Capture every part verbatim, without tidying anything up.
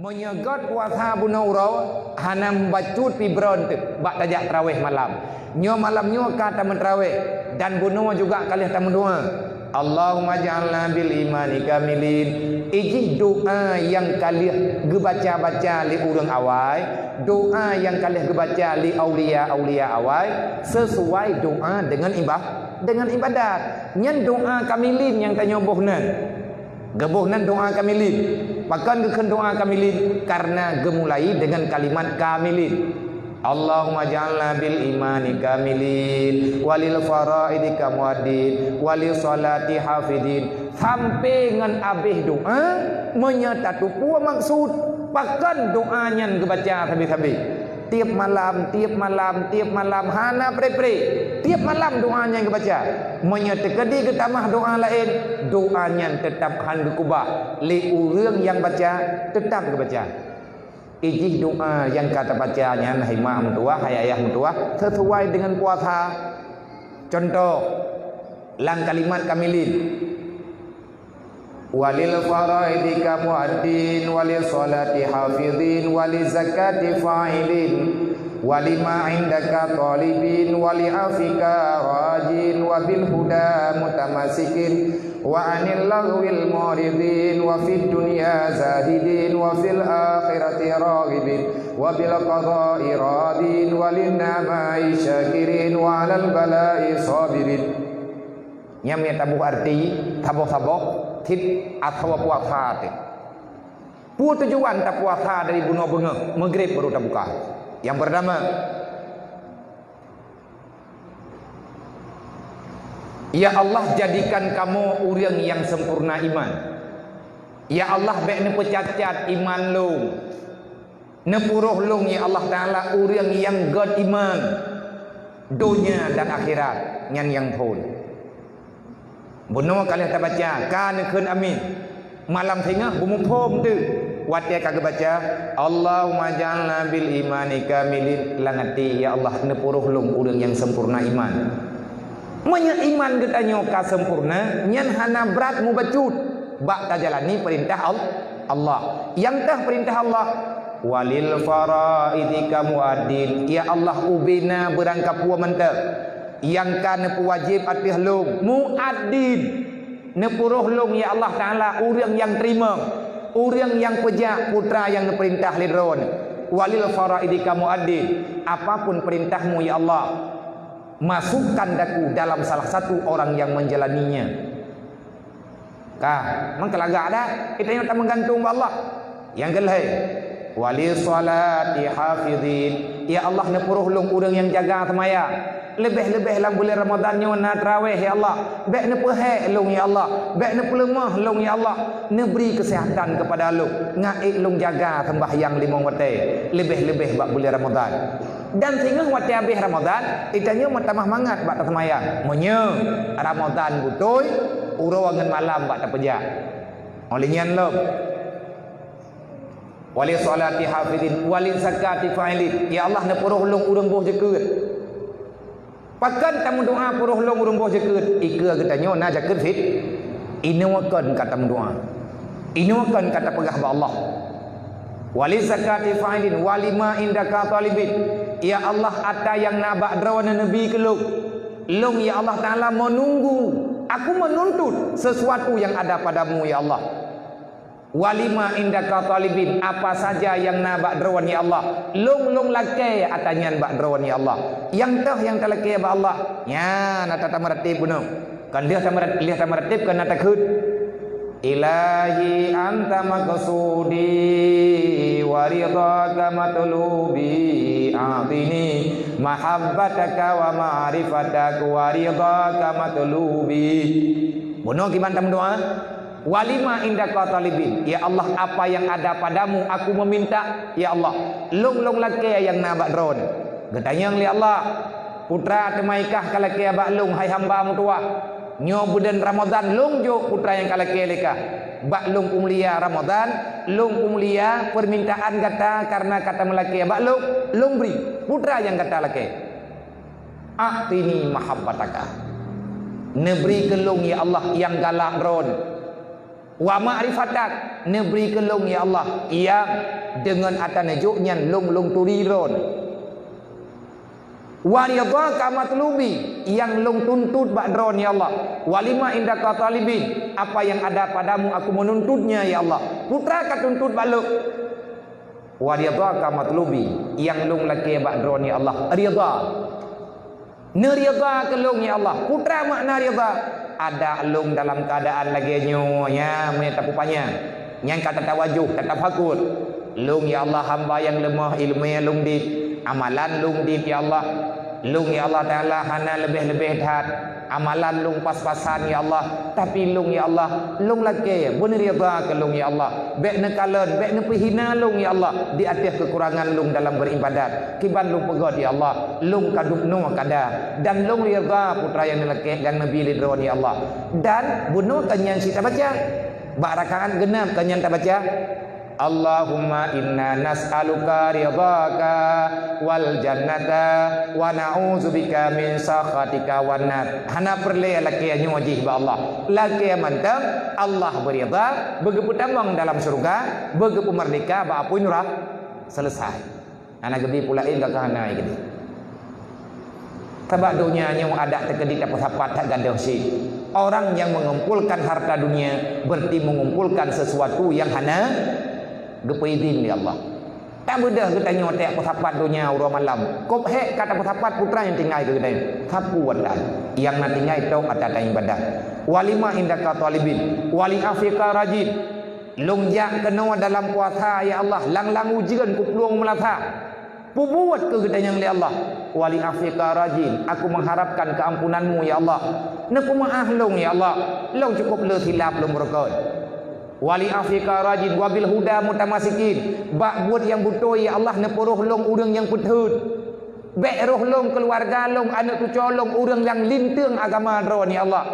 Meunyoe göt puasa bunoe uroe, hana meubacut pih bron teuk bak tajak traweh malam. Nyoe malam nyoe ka tameutraweh, dan bunoe juga ka lheueh tameudoa. Allahumma ja'alna bil imani kamilin. Ijih doa nyang ka lheueh geubaca-baca lé ureuëng awai, doa nyang ka lheueh geubaca lé aulia-aulia awai, sesuai doa deungon ibah-, deungon ibadat. Nyan doa kamilin nyang tanyoe boh nan. Geuboh nan doa kamilin. Pakon geukheun doa kamilin? Karena geumulai deungon kalimat kamilin. Allahumma ja'alna bil imani kamilin, walil faraidi kamuaddin, wali salati hafidin. Sampai ngon abéh doa, meunyoe tatupue maksud, pakon doa nyan geubaca sabe-sabe. Tiep malam, tiep malam, tiep malam, hana pre-pre. Tiep malam doa nyan geubaca. Meunyoe teukeudi geutamah doa laén, doa nyan teutab han geukubah lé ureuëng nyang baca, teutab geubaca. Ijih doa nyang ka tabaca nyan, hai mak meutuwah, hai ayah meutuwah, sesuai deungon puasa. Contoh, lam kalimat kamilin. Walil faraidi kamuaddin, wali salati hafidin, wali zakati fa'ilin, wali ma indaka talibin, wali afika rajin, wa bil huda mutamasikin, wa anil lagwil muridin, wa fid dunya zahidin, wa fil akhirati raghibin, wa bil qada'i radin, wa lin na'mai syakirin, wa alal bala'i sabirin. Nyan meunyoe taboh arti, saboh-saboh, cit asoe puasa teuh. Peue tujuan tapuasa dari bunoe beungoh, Maghrib baru tabuka? Nyang peurtama, ya Allah, jadikan kamoe ureuëng nyang sempurna iman. Ya Allah, bék neupeucacat iman lôn. Neupuroh lôn, ya Allah Taala, ureuëng nyang göt iman, donya dan akhirat, nyan nyang phôn. Bunoe ka lheueh tabaca, ka neukheun amin. Malam singoh beumuphom teuk watée ka geubaca, "Allahumma ja'alna bil imani kamilin." Lam até, "Ya Allah, neupuroh lôn ureuëng nyang sempurna iman." Meunyoe iman geutanyoe ka sempurna, nyan hana brat mubacut bak tajalani peurintah Al-, Allah. Nyang teuh peurintah Allah, "Walil faraidi kamuaddin." Ya Allah, ubena beurangkapeue mantong nyang ka neupeuwajéb ateueh lôn, muaddin. Neupuroh lôn, ya Allah Taala, ureuëng nyang teurimong, ureuëng nyang peujak putra nyang neupeurintah lé Droeneuh. "Walil faraidi kamuaddin." Apapun peurintah-Mu, ya Allah, masukkan daku dalam salah satu orang yang menjalaninya. Ka, meukeulagak dah, geutanyoe tameugantung bak Allah. Nyang keulhée, "Wali salati hafidin." Ya Allah, neupuroh lôn ureuëng nyang jaga seumayang. Leubeh-leubeh lam buleuen Ramadhan nyoe na traweh, ya Allah. Bék neupeuhék lôn, ya Allah. Bék neupeuleumoh lôn, ya Allah. Neubri keuseuhatan keupada lôn. Ngon ék lôn jaga seumbahyang limong watée. Leubeh-leubeh bak buleuen Ramadhan. Dan singoh watée habéh Ramadhan, geutanyoe meutamah mangat bak taseumayang. Meunyoe Ramadhan beutôi, uroe ngon malam bak tapeujak. Óh lheueh nyan lom, "Wali salati hafidin, wali zakati fa'ilin." Ya Allah, neupuroh lôn ureuëng boh jakeuet. Pakon tameudoa puroh lôn ureuëng boh jakeuet? Ikeue geutanyoe na jakeuet fit. Inoe kon ka tameudoa. Inoe kon ka tapeugah bak Allah. "Wali zakati fa'ilin, wali ma indaka talibin." Ya Allah, ata nyang na bak Droeneuh neubi keu lôn. Lôn, ya Allah Taala, menunggu. Aku menuntut sesuatu yang ada padamu, ya Allah. "Wali ma indaka talibin," apa saja nyang na bak Droeneuh, ya Allah, lôn, lôn lakée ata nyan bak Droeneuh, ya Allah. Nyang teuh nyang talakée bak Allah, nyan ata tameuratéb bunoe. Kon lheueh tameura-, lheueh tameuratéb kon na takheun, "Ilahi anta maqsudi wa ridhaka matlubi, a'tini mahabbataka wa ma'rifataka wa ridhaka matlubi." Bunoe kiban tameudoa. "Wali ma indaka talibin." Ya Allah, apa yang ada padamu aku meminta, ya Allah. Lôn, lôn lakée nyang na bak Droeneuh. Geutanyong lé Allah, "Putra teuma i kah kalakée bak lôn, hai hamba meutuwah? Nyoe buleuen Ramadhan lôn jok putra nyang kalakée lé kah. Bak lôn peumulia Ramadhan, lôn peumulia peumintaan gata kareuna ka tameulakée bak lôn, lôn bri putra nyang gata lakée." "A'tini mahabbataka." Neubri keu lôn, ya Allah, nyang galak Droeneuh. Wa ma'rifatak, neubri keu lôn, ya Allah, nyang deungon ata neujok nyan lôn, lôn turi Droeneuh. Wa ridhaka matlubi, nyang lôn tuntut bak Droeneuh, ya Allah. Wa lima indaka talibin, apa yang ada padamu aku menuntutnya, ya Allah. Peue ka tuntut bak lôn? Wa ridhaka matlubi, nyang lôn lakée bak Droeneuh, ya Allah, ridha. Neuridha keu lôn, ya Allah. Peue makna ridha? Adak lôn dalam keuadaan lagée nyoe, nyan meunyoe tapeupanyang. Nyang ka tatawajôh, tatafakur. Lôn, ya Allah, hamba nyang leumoh, iéleumé lôn dit, amalan lôn dit, ya Allah. Lôn, ya Allah Taala, hana leubeh-leubeh that. Amalan lôn pas-pasan, ya Allah. Tapi lôn, ya Allah, lôn lakée, beuneurieda keu lôn, ya Allah. Bék neukalon, bék neupeuhina lôn, ya Allah, di ateueh keukurangan lôn dalam beuribadat. Kiban lôn peugét, ya Allah, lôn ka dubnoe kada, dan lôn rieda peue nyang neulakée nyang neubi lé Droeneuh, ya Allah. Dan bunoe ka nyan cit tabaca. Bak rakaat geunam ka nyan tabaca, "Allahumma inna nas'aluka ridhaka wal jannata wa na'udzubika min sakhatika wan nar." Hana peureulée lakée nyoe jih bak Allah. Lakée mantong Allah beuridha, beugeupeutamong dalam syeuruga, beugeupeumeurdeka bak apui nuraka. Selesai. Hana geubi peue laén gata hana geubi. Sabab donya nyoe adak teukeudi tapeusapat that gadôh cit. Orang yang mengumpulkan harta dunia berarti mengumpulkan sesuatu yang hana geupeuidin lé Allah. Tabeudôh geutanyoe tak peusapat donya uroe malam. Kop hék ka tapeusapat peue nyang tinggai keu geutanyoe. Sapeue ata nyang na tinggai tok ata-ata ibadat. Wa lima indaka talibin, wa li afika rajin. Lôn jak keunoe dalam puasa, ya Allah, lang-lang ujeuen kuplueng meulasa. Peubuet keu geutanyoe lé Allah. Wa li afika rajin, aku mengharapkan keampunan-Mu, ya Allah. Neupeumaáh lôn, ya Allah. Lôn cukup le silap lôn beureukat. Wa li afika rajin, wa bil huda mutamasikin. Bak buet nyang beutôi, ya Allah, neupeuroh lôn ureuëng nyang peutheun. Bék roh lôn, keuluwarga lôn, aneuëk cucoe lôn, ureuëng nyang linteung agama Droeneuh, ya Allah.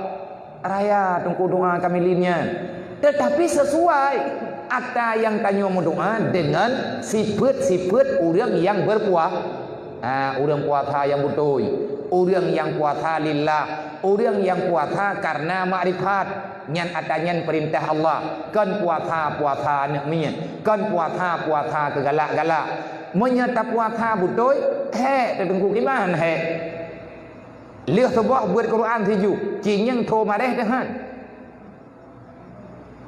Raya teungku doa kami lin nyan. Tetapi sesuai ata nyang tanyoe meudoa dengan sifat-sifat ureuëng nyang berpuasa. Ha, ureuëng puasa nyang beutôi, ureuëng nyang puasa lillah, ureuëng nyang puasa karena makrifat. Nyan ata nyan peurintah Allah, kon puasa-puasa aneuëk miet, kon puasa-puasa keugalak-galak. Meunyoe tapuasa beutôi, hék teuteungku kiban hék. Lheueh suboh beuet Quran sijuh, cinyeng tho maréh teuhan.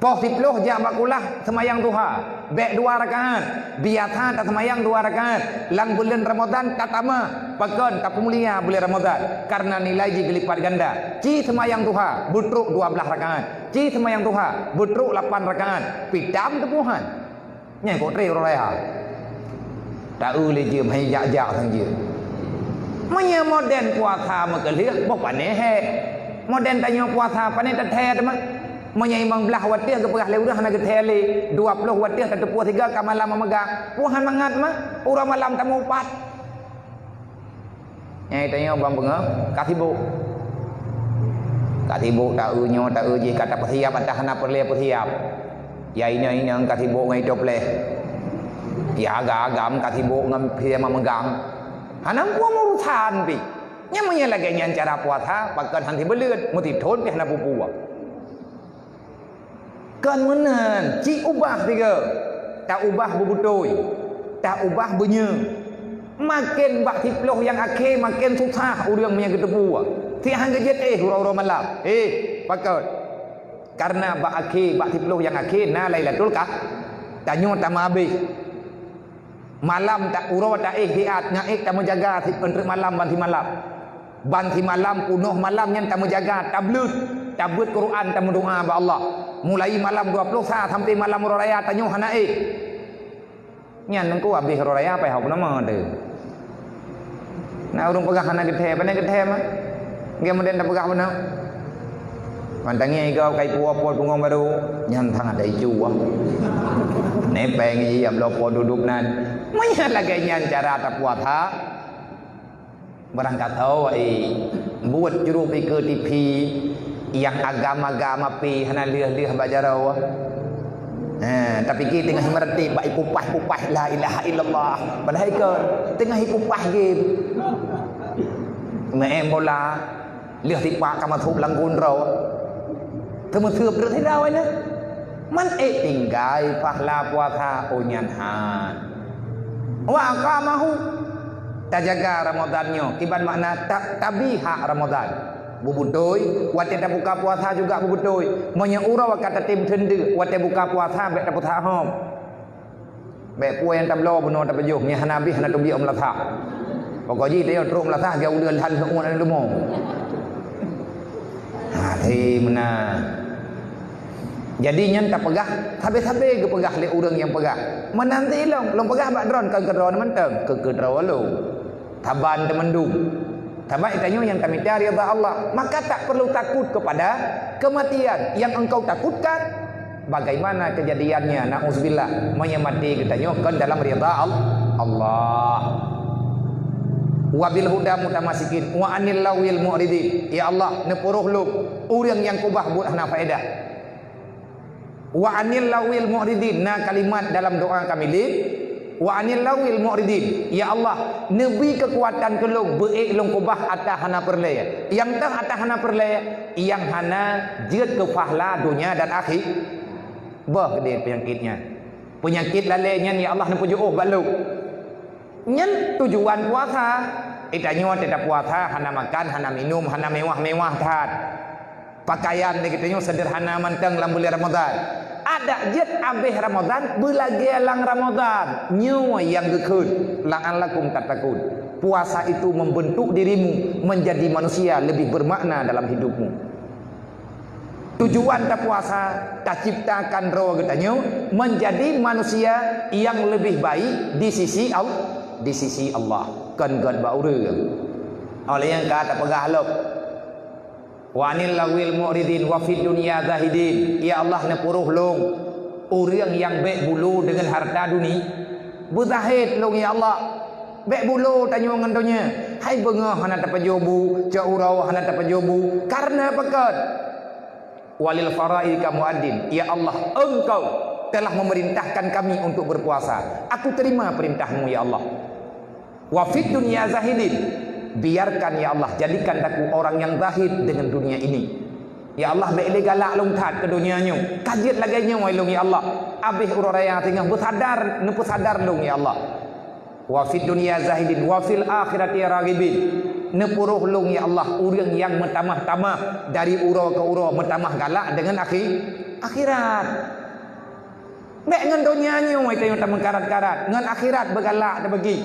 Poh siploh jak bak kulah seumayang duha, bék dua rakaat. Biasa taseumayang dua rakaat. Lam buleuen Ramadhan tatamah, pakon tapeumulia buleuen Ramadhan, karena nilai jih geulipat ganda. Ci seumayang duha, beutrok dua blaih rakaat. Ci seumayang duha, beutrok lapan rakaat. Pitam teupuhan. Nyan kok trép uroe raya. Taeu lé jeuem hai jak-jak sang jeuem. Meunyoe modern puasa meukeuleuek, boh pané hék. Modern tanyoe puasa pané tathèe teuma. Meunyoe limong blaih watèe geupeugah lé ureuëng hana geuthèe lé, dua ploh watèe tateupeue sigoe ka malam meumeugang. Puhan mangat ma, uroe malam tamupat. Nyang tanyoe ban beungoh, ka sibok. Ka sibok taeu nyoe, taeu jih, ka tapeusiap atawa hana peureulée peusiap. Ya inong-inong ka sibok ngon itopleh. Ya agam-agam ka sibok ngon pih meumegang. Hana muphom urosan pih. Nyang meunyoe lagée nyan cara puasa, pakon han sibeuleuen, meutithon pih hana peue-peue. Kon meunan, ci ubah tiga. Taubah beubeutôi, taubah beunyoe. Maken bak siploh nyang akhé maken susah ureuëng meunyoe geuteupeue. Siat han geujeuet éh uroe-uroe malam. Éh, pakon? Karena bak akhé, bak siploh nyang akhé na Lailatul Qadar. Tanyoe tameuabéh. Malam ta-, uroe taéh siat, ngon ék tameujaga si-, eunteuk malam ban simalam. Ban simalam, peunoh malam nyan tameujaga, tableuet, tabeuet Quran, tameudoa bak Allah. Mulai malam dua ploh sa sampai malam uroe raya tanyoe hana éh. Nyan teungku abéh uroe raya pai hok nama tu. Na ureuëng peugah hana geuthèe, pane geuthèe mah. Geu meudeh tapeugah beuna. Mantangi igoe kai puwoe po tungong baru, nyan that ada icu ah. Nepeng ji am lopo duduk nan. Meunyoe lagée nyan cara tapuasa, barangkasoe, eh, buet juruk ikeue T V nyang agam-agam api hana lheueh-lheueh bak jaroe. Ha, tapike teungoh meureuti bak ipupah-pupah la ilaha illallah. Padahai kon teungoh ipupah game. Main bola, lheueh tipak ka masôk lam gun droe. Teumeuseup rot sidroe nyan. Man ék tinggai pahala puasa, oh nyan han. Wa aqamahu, tajaga Ramadan nyoe, kiban makna ta-, tabi hak Ramadan. Beubeutôi, watée tabuka puasa juga beubeutôi. Meunyoe uroe ka tatem teundeuk, watée buka puasa bék tapeusahom. Bék peue nyang tabloe bunoe tapajoh, nyan hana bih hana teubiet meulasah. Pokok jih tanyoe trok meulasah, geuh uleue lhan seuôt leumo. Ha, hei meunan. Jadi nyan tapeugah, sabe-sabe geupeugah lé ureuëng nyang peugah. Meunan silom, lôn peugah bak droen, kon keu droen mantong, keu, keu droe lôn. Saban teumandum. Sabab tanyoe nyang tamita ridha Allah, maka tak perlu takut kepada kematian. Yang engkau takutkan, bagaimana kejadiannya, na'udzubillah, meunyoe maté geutanyoe kon dalam ridha Al-, Allah. Wabil huda mutamasikin, wa anil lawil mu'ridin. Ya Allah, neupuroh lôn ureuëng nyang keubah buet hana faedah. Wa anil lawil mu'ridin, na kalimat dalam doa kami lé, wa anil lawil mu'ridin. Ya Allah, neubi keukuatan keu lôn, beuék lôn keubah ata hana peureulée. Nyang teuh ata hana peureulée, nyang hana jeuet keu pahala donya dan akhi-, boh keudeh peunyakit nyan. Peunyakit lalée nyan, ya Allah, neupeujiôh bak lôn. Nyan tujuan puasa. Eh, tanyoe teutab puasa, hana makan, hana minum, hana mewah-mewah that. Pakaian lé geutanyoe sederhana mantong lam buleuen Ramadhan. Adak jeuet abéh Ramadhan, beulagée lam Ramadhan. Nyoe nyang geukheun, la'allakum tattaqun. Puasa itu membentuk dirimu menjadi manusia lebih bermakna dalam hidupmu. Tujuan tapuasa, taciptakan droe geutanyoe menjadi manusia yang lebih baik di sisi Al-, di sisi Allah. Kon gét bak ureuëng. Oleh nyang ka tapeugah lom. Wa anil lawil mu'ridin wa fid dunya zahidin. Ya Allah, neupuroh lôn ureuëng nyang bék bulo deungon harta duni-, beuzahid lôn, ya Allah. Bék bulo tanyoe ngon donya. Hai beungoh hana tapajoh bu, cok uroe hana tapajoh bu. Karena pakon? Walil faraid ka muadzin. Ya Allah, Engkau telah memerintahkan kami untuk berpuasa. Aku terima perintah-Mu, ya Allah. Wa fid dunya zahidin. Biarkan, ya Allah, jadikan aku orang yang zahid dengan dunia ini. Ya Allah, bék lé galak lôn that keu donya nyoe. Ka jeuet lagée nyoe lôn, ya Allah. Abéh uroe raya singoh beusadar, neupeusadar lôn, ya Allah. Wa fid dunya zahidin, wa fil akhirati raghibin. Neupuroh lôn, ya Allah, ureuëng nyang meutamah-tamah dari uroe keu uroe, meutamah galak deungon akhi-, akhirat. Bék ngon donya nyoe tanyoe tameukarat-karat, ngon akhirat beugalak tabagi.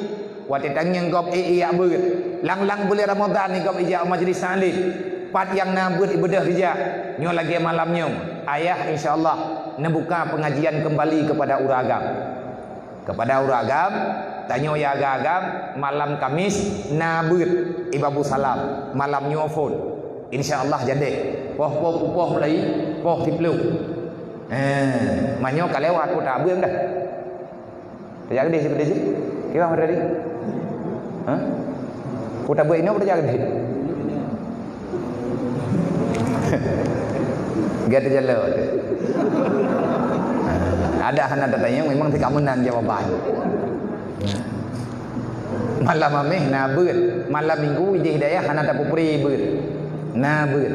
Watée tangieng gob ék ijak beuet, lang-lang buleuen Ramadhan ni gob ijak u majlis taklim. Pat nyang na beuet ibeudôh ijak. Nyoe lagée malam nyoe, ayah insya Allah neubuka pengajian kembali kepada ureuëng agam. Kepada ureuëng agam, tanyoe nyang agam-agam, malam Kamis na beuet i Babussalam, malam nyoe phon. Insya Allah jadi. Poh-poh peupoh mulai, poh siplôh. Eh, meunyoe ka lewat, peue tabeuet dah. Tajak keudeh, keudeh cit. Kiban tadi? Hah? Peue tabeuet inoe, peue tajak keudeh? Gata jalan. Ada hana tatanyong, memang teuka meunan jawaban. Malam Kamis na beuet, malam Minggu idéh dayah hana tapeupré beuet. Na beuet.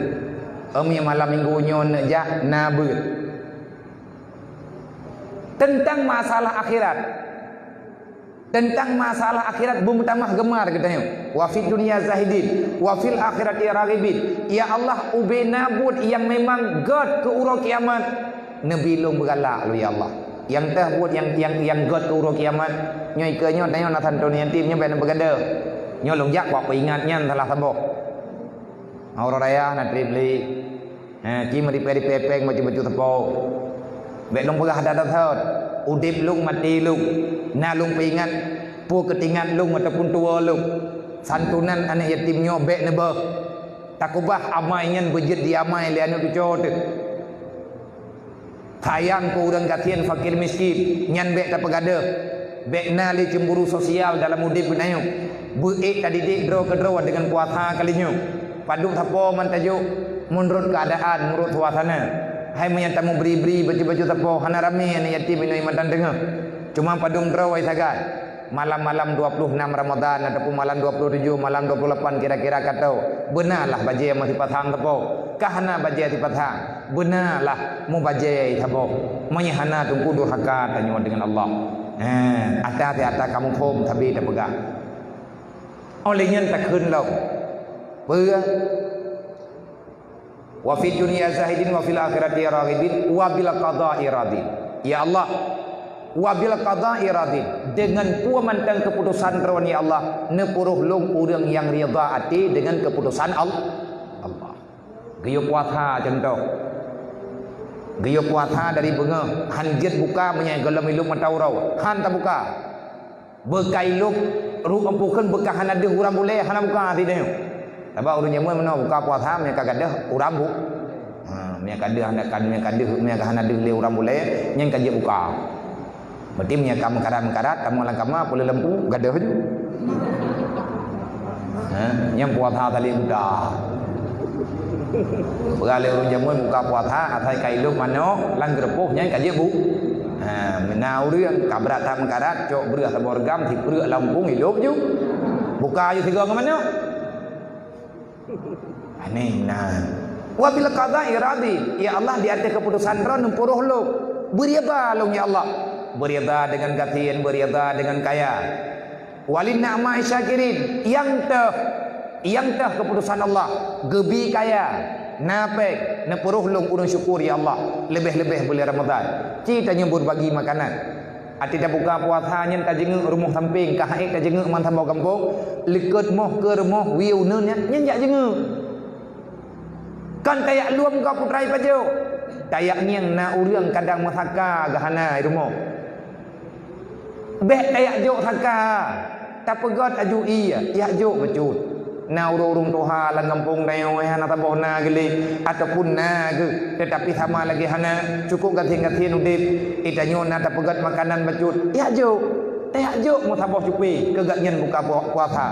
Em, malam Minggu nyoe neujak na beuet. Teuntang masalah akhirat. Teuntang masalah akhirat beumeutamah geumar geutanyoe. Wa fid dunya zahidin, wa fil akhirati raghibin. Ya Allah, ubé na buet nyang memang gét keu uroe kiamat. Neubi lôn beugalak lôn, ya Allah. Nyang teuh buet nyang, nyang, nyang gét keu uroe kiamat. Nyoe ikeue nyoe tanyoe na santôn yatim nyoe bék neupeugadôh. Nyoe lôn jak bak peuingat nyan salah saboh. Uroe raya na treb lé. Ha, ci meuripée-ripée péng bacut-bacut sapo. Bék lôn peugah that-that thot. Udeb lôn, maté lôn. Na lôn peuingat, peue keutingat lôn ataupun tuwoe lôn. Santunan aneuk yatim nyoe bék neubôh. Takeubah amai nyan beujeuet di amai lé aneuk cucoe teuh. Sayang keu ureuëng gasien, fakir miskin, nyan bék tapeugadôh. Bék na lé cemburu sosial dalam udeb geutanyoe. Beuék tadidik droe keudroe deungon puasa kali nyoe. Padub sapo man tajok meunurot keuadaan, meunurot suasana. Hai meunyan tameubri-bri bacut-bacut sapo, hana ramé aneuk yatim inoe mantong teungoh. Cuma padub droe wai sagai. Malam-malam dua puluh enam Ramadan ataupun malam dua puluh tujuh, malam dua puluh lapan kira-kira ka tho. Beuna lah bajée meusipasang teupok. Ka hana bajée sipasang. Beuna lah mubajée saboh. Meunyoe hana teungku durhaka tanyoe deungon Allah. Ha, ata-ata kamoe phom sabe tapeugah. Óh lheueh nyan takheun lom. Peue? Wa fid dunya zahidin wa fil akhirati raghibin wa bil qada'i radin. Ya Allah, wa bil qada'i radin. Deungon peue mantong keuputosan Droen, ya Allah, neupuroh lôn ureuëng nyang ridha até deungon keuputosan Al-, Allah. Geuyue puasa contoh. Geuyue puasa dari beungoh, han jeuet buka meunyoe gohlom ilop mata uroe, han tabuka. Beuka ilop, ru-, ampukon beuka hana deuh uram bulée, hana buka sideh. Sabab ureuëng jameun meunoe buka puasa, meunyoe ka gadôh uram bu-, ha, meunyoe ka deuh hana, ka, meunyoe ka deuh, meunyoe ka hana deuh lé uram bulée, nyan ka jeuet buka. Berarti meunyoe ka meukarat-meukarat, tamu lam kama, peuleueh lampu, gadôh ju. Ha, nyan puasa tali buta. Peugah lé ureuëng jameun buka puasa, asai ka ilop manok lam geureupôh nyan ka jeuet bu-, ha, meunan ureuëng ka brat that meukarat, cok breueh saboh reugam, sipreuek lam umpung, ilop ju. Buka ju sigoe ngon manok. Aneh na. Wa bil qada'i radin. Ya Allah, di ateueh keuputosan Droen neupuroh lôn. Beuridha lôn, ya Allah. Beuridha deungon gasien, beuridha deungon kaya. Walin ni'ma'i syakirin, nyang teuh, nyang teuh keuputosan Allah, geubi kaya, na péng, neupuroh lôn ureuëng syukur, ya Allah, leubeh-leubeh buleuen Ramadhan. Ci tanyoe beubagi makanan. Até tabuka puasa nyan tajeungeuk rumoh sampéng, ka han ék tajeungeuk meusaboh gampông, likot moh keu rumoh, wie uneuen nyan, nyan jak jeungeuk. Kon tajak lom keu putra ipajoh. Tajak ngieng na ureuëng kadang meusaka geuhana i rumoh. Bék tajak jok saka, tapeugét aju ie, jak jok bacut. Na ureuëng-ureuëng tuha lam gampông tanyoe hana saboh na geuh lé, ataupun na geuh, teutapi sama lagée hana, cukôp gasien-gasien udeb. Di tanyoe na tapeugét makanan bacut, jak jok. Tajak jok meusaboh cupée, keu gobnyan buka pu-, puasa.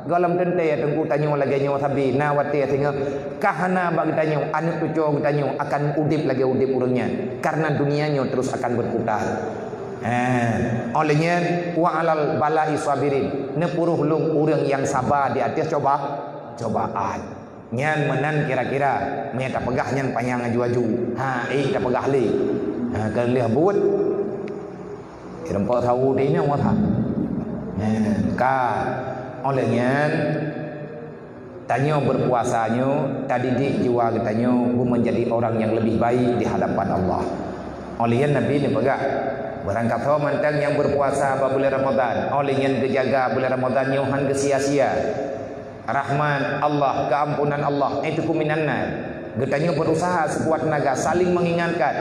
Gohlom teuntée teungku tanyoe lagée nyoe sabe, na watée singoh ka hana bak geutanyoe, aneuëk cucoe geutanyoe akan udeb lagée udeb ureuëng nyan, kareuna dunia nyoe terus akan berputar. Eh, óh lheueh nyan, wa alal bala'i sabirin, neupuroh lôn ureuëng nyang saba di ateueh coba-, cobaan. Nyan meunan kira-kira, meunyoe tapeugah nyan panyang aju-aju. Ha, éh tapeugah lé. Ha, keu lheueh buet. Ireumpok sawu di nyoe masa. Nyan, ka. Óh lheueh nyan, tanyoe berpuasa nyoe, tadidik jiwa geutanyoe beu menjadi orang yang lebih baik di hadapan Allah. Óh lheueh nyan Nabi neupeugah, barangkasoe mantong nyang berpuasa bak buleuen Ramadhan, óh lheueh nyan geujaga buleuen Ramadhan nyoe han geusia-sia. Rahmat Allah, keuampunan Allah, itqu minan nar. Geutanyoe berusaha sekuat tenaga saling mengingatkan.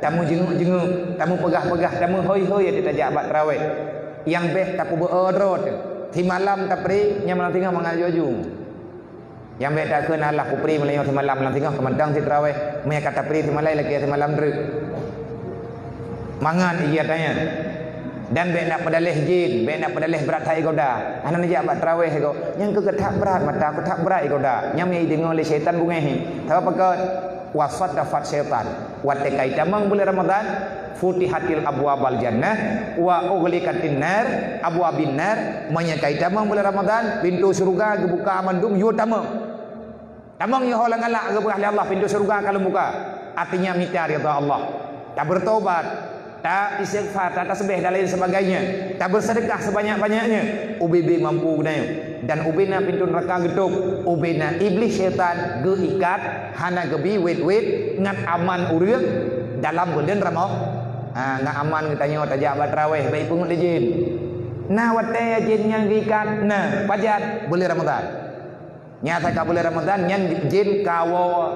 Tamu jenguk-jenguk, tamu peugah-peugah, tamu hoi-hoi até tajak bak taraweh. Nyang bék tapeubeue droe teuh. Simalam tapri, nyang malam singoh mangat aju-aju. Nyang bék takheun alah kupri meulayeue simalam, malam singoh keumantong sit taraweh. Meunyoe ka tapri simalai lakée simalam treuk. Mangat ijih tanyan. Dan bék na peudaleh jén, bék na peudaleh brat that igoda. Hana neujak bak taraweh igoe. Nyang keu that brat, mata ku that brat igoda. Nyang meuideungoe lé syaitan beungéh. Sabab pakon? Wa saddafat syaitan. Watée ka itamong buleuen Ramadhan, futihatil abwabal jannah wa ughliqatin nar, abwabin nar. Meunyoe ka itamong buleuen Ramadhan, pintoe syeuruga geubuka mandum, yue tamong. Tamong yoh lam galak geupeugah lé Allah, pintoe syeuruga ka lôn buka. Artinya mita ridha Allah. Tabeurtobat, ta-istighfar, tatasbih dan lain sebagainya. Tabeursedekah sebanyak-banyaknya. Ubé-bé mampu geutanyoe. Dan ubé na pintoe neuraka geutôp. Ubé na iblih syaitan geuikat, hana geubi wét-wét, ngat aman ureuëng dalam buleuen Ramo-, ha, ngat aman geutanyoe tajak bak taraweh, bék ipeungeut lé jén. Na watée jén nyang geuikat, na, pajan, buleuen Ramadhan. Nyang asai ka buleuen Ramadhan, nyan jén ka woe,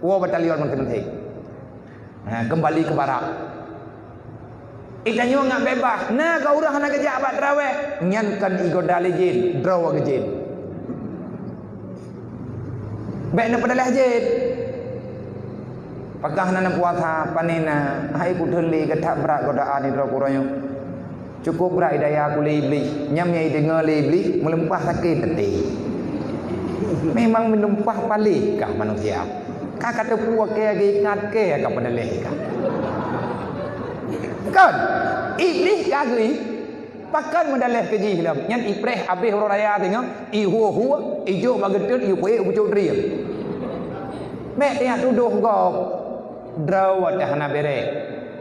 woe batalion maséng-maséng. Ha, keumbali keu barak. Geutanyoe ngat beubaih, na ka ureuëng hana geujak bak taraweh, nyan kon igoda lé jén, droe geuh jén. Bék neupeudaleh jén. Pakon hana neupuasa, pane na, hai kuteun lé, geutak brat godaan nibak droe uroe nyoe. Cukôp brat idaya ku lé iblih. Nyang meunyoe ideungoe lé iblih, meulumpah sakét até. Memang meulumpah paléh kah manusia. Ka kateupeue keu geuikat keu ka peudaleh kah. Kon, iblih ka geu-, Pakon meudaleh keu jih lom? Nyan ipreh abéh uroe raya teungoh, ihue-hue, ijok bak geutot, iyue peuék u pucok trieng. Bék tajak tudoh gob. Droe teuh hana béreh.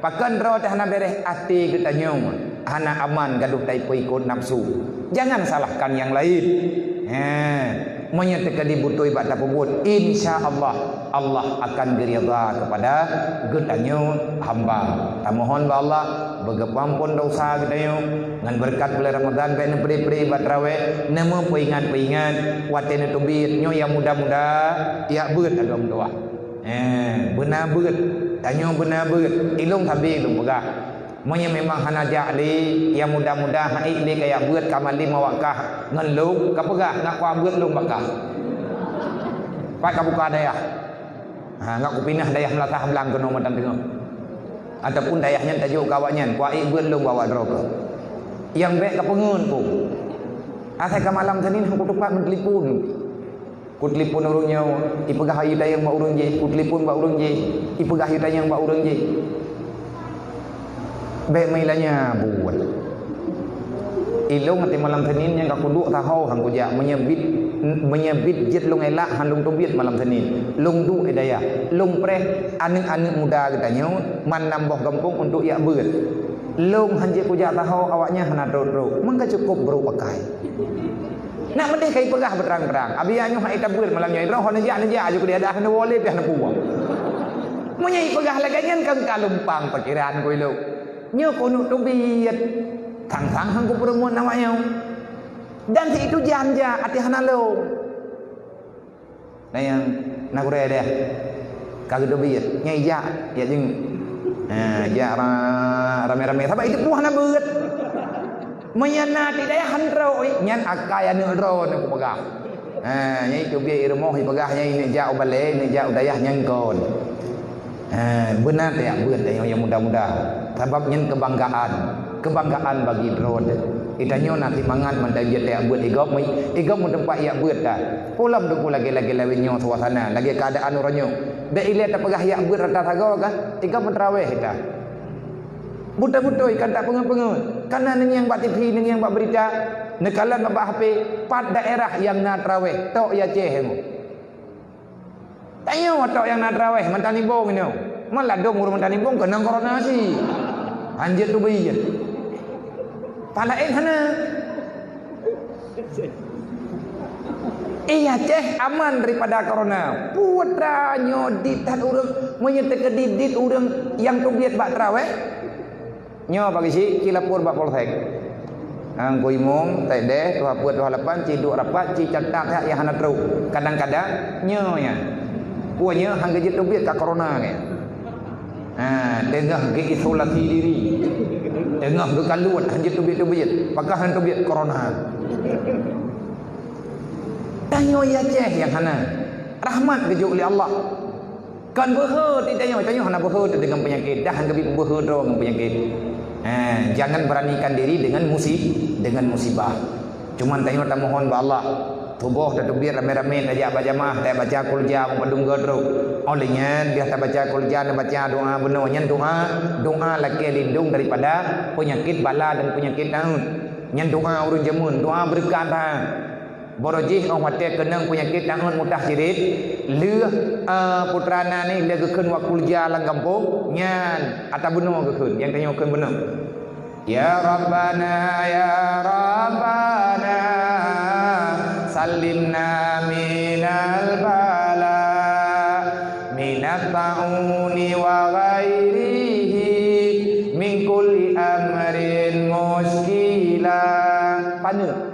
Pakon droe teuh hana béreh? Até geutanyoe hana aman, gadoh taipeuikot nafsu. Jangan salahkan yang lain. He, meunyoe teukeudi beutôi bak tapeubuet, insya Allah, Allah akan geuridha kepada geutanyoe hamba. Tamohon bak Allah, beugeupeuampon desya geutanyoe. Ngon beureukat buleuen Ramadhan bék neupri-pri bak traweh, neumeupeuingat-peuingat watée neuteubiet nyoe nyang muda-muda, jak beuet lam tuah. Eh, beuna beuet. Tanyoe beuna beuet. Ilong sabe lôn peugah. Meunyoe memang hana jak lé, nyang muda-muda hana ék lé kajak beuet, ka malem awak kah ngon lôn, kapeugah, "Nak kuak beuet lôn bak kah." Pat kabuka dayah. Ha, nak kupinah dayah meulasah blang keunoe mantong teungoh. Ataupun dayah nyan tajok keu awak nyan, kuak ék beuet lôn bak awak droe keuh. Nyang bék kapeungeut ku. Asai ka malam Senin, han kutupat meutelepon. Kutelepon ureuëng nyoe, ipeugah yue tanyong bak ureuëng jéh, kutelepon bak ureuëng jéh, ipeugah yue tanyong bak ureuëng jéh. Bék meuilanya buet. Ilong até malam Senin nyang ka kuduek saho han kujak, meunyoe bit, meunyoe bit jeuet lôn elak han lôn teubiet malam Senin. Lôn duek di dayah, lôn preh aneuëk-aneuëk muda geutanyoe, man nam boh gampông untuk jak beuet. Lôn han jeuet kujak saho, awaknyan hana trok-trok. Meuka cukôp brôk akai. Nak meudeh ka ipeugah beutrang-trang. Abi nyoe hai tabeuet malam nyoe, droe neujak, neujak aju keu di adah neuwoe lé piah neupuwoe. Meunyoe ipeugah lagée nyan kan ka lumpang pikiran ku ilok. Nyoe keuneuk teubiet. Sang-sang han kupeureumeun awak nyoe. Dan si itu janja até hana lom. Nah, nyang na gurée deh. Ka geuteubiet, nyang ijak, jak jeuet. Ha, jak ra-, ramé-ramé. Sabab itu puih na beuet. Meunyoe na di dayah han trok, nyan akai aneuëk droe nyoe kupeugah. Ha, nyang itu biet i rumoh ipeugah nyang ini jak u balée, ini jak u dayah nyan kon. Ha, beuna tajak beuet tanyoe nyang muda-muda. Sabab nyan keubanggaan, keubanggaan bagi droe teuh. Geutanyoe na simangat mantong jeuet tajak beuet, i gob meu-, i gob meuteumpat jak beuet dah. Peue lom teungku lagée-lagée lawét nyoe suasana, lagée keuadaan uroe nyoe. Bék ilée tapeugah jak beuet rata sagoe kah, i gob meuteurawéh dah. Beutôi-beutôi kan tapeungeut-peungeut. Kana neungieng bak T V, neungieng bak beurita, neukalon bak H P, pat daerah nyang na teurawéh, tok i Aceh nyoe. Tanyoe tok nyang na teurawéh mantong nibong nyoe. Maladong ureuëng mantong nibong keunong korona si. Hanjeuet teubiet. Palaén hana. I Aceh aman daripada korona. Putra nyoe dit that ureuëng, meunyoe teukeudi dit ureuëng nyang teubiet bak teurawéh. Nyoe bagi si, ci lapor bak polsek. Ngon ku imum, taideh, tuha peuet, tuha lapan, ci duek rapat, ci catat that nyang hana trok. Kadang-kadang, nyoe nyan. Peue nyoe han geujeuet teubiet ka korona nyan. Ha, teungoh geuisolasi diri. Teungoh geukaluet, han jeuet teubiet-teubiet. Pakon han teubiet korona. Tanyoe i Aceh nyang hana. Rahmat geujok lé Allah. Kon beuhe di tanyoe, tanyoe hana beuhe teuh deungon peunyakét, dah han geubri peubeuhe droe ngon peunyakét. Eh, jangan beranikan diri dengan musi-, dengan musibah. Cuman tanyoe tamohon bak Allah, tuboh tateubiet ramé-ramé tajak bak jamaah, tabaca kulja meupandum goe trok. Óh lheueh nyan, biasa tabaca kulja, neubaca doa bunoe. Nyan doa, doa lakée lindong daripada peunyakét bala dan peunyakét taun. Nyan doa ureuëng jameun, doa beureukat that. Barô jih óh watée keunong peunyakét taun mutah cirit, lheueh, eh, putra na ni lheueh geukheun wak kulja lam gampông, nyan ata bunoe geukheun, nyang tanyoe kheun bunoe. Ya Rabbana, ya Rabbana, salimna minal bala, minat ta'uni wa ghairihi, min kulli amrin muskila. Paneuk.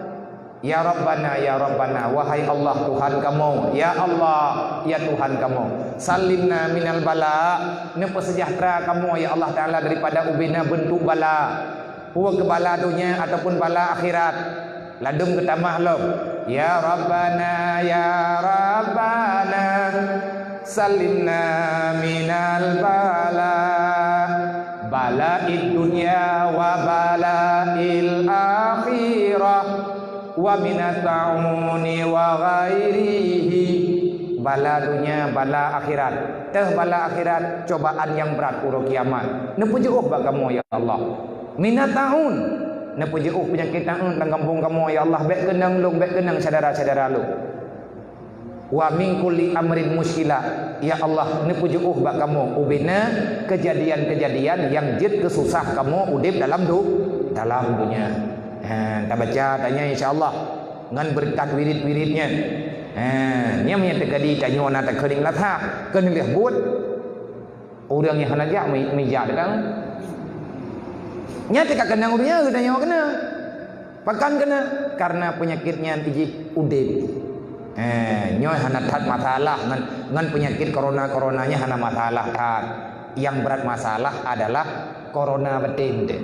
Ya Rabbana, ya Rabbana, wahai Allah Tuhan kamoe, ya Allah, ya Tuhan kamoe, salimna minal bala, neupeuseujahtra kamoe, ya Allah Taala, daripada ubena beuntuk bala, peue keu bala donya ataupun bala akhirat. Ladôm geutamah lom, ya Rabbana, ya Rabbana, salimna minal bala, bala id dunya wa bala il akhirah. Wa minat ta'uni wa ghairihi. Bala donya, bala akhirat. Teuh bala akhirat, cobaan nyang brat uroe kiamat. Neupeujiôh bak kamoe, ya Allah. Minat ta'un. Neupeujeuôh peunyakét taun lam gampông kamoe, ya Allah, bék keunong lôn, bék keunong syedara-syedara lôn. Wa min kulli amrin musykilah, ya Allah, neupeujeuôh bak kamoe ubena keujadian-keujadian nyang jeuet keu susah kamoe udeb dalam du-, dalam dunia. Ha, tabaca tanyoe insya Allah ngon beureukat wirid-wirid nyan. Ha, nyan meunyo teujadi tanyoe na takeuning lasa, keuneulheueh buet. Ureuëng nyang hana jak mi-, mija datang. Nyan teuka keunong ureuëng nyan geutanyoe keunong. Pakon keunong? Karena peunyakét nyan jih udeb. Eh, nyoe hana that masalah ngon, ngon peunyakét corona-corona nyan hana masalah that. Yang berat masalah adalah corona batin tu.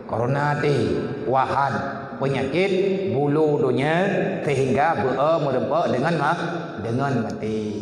Corona até, wahan, peunyakét bulu donya sehingga beu-e meureumpok deungon ma-, deungon maté.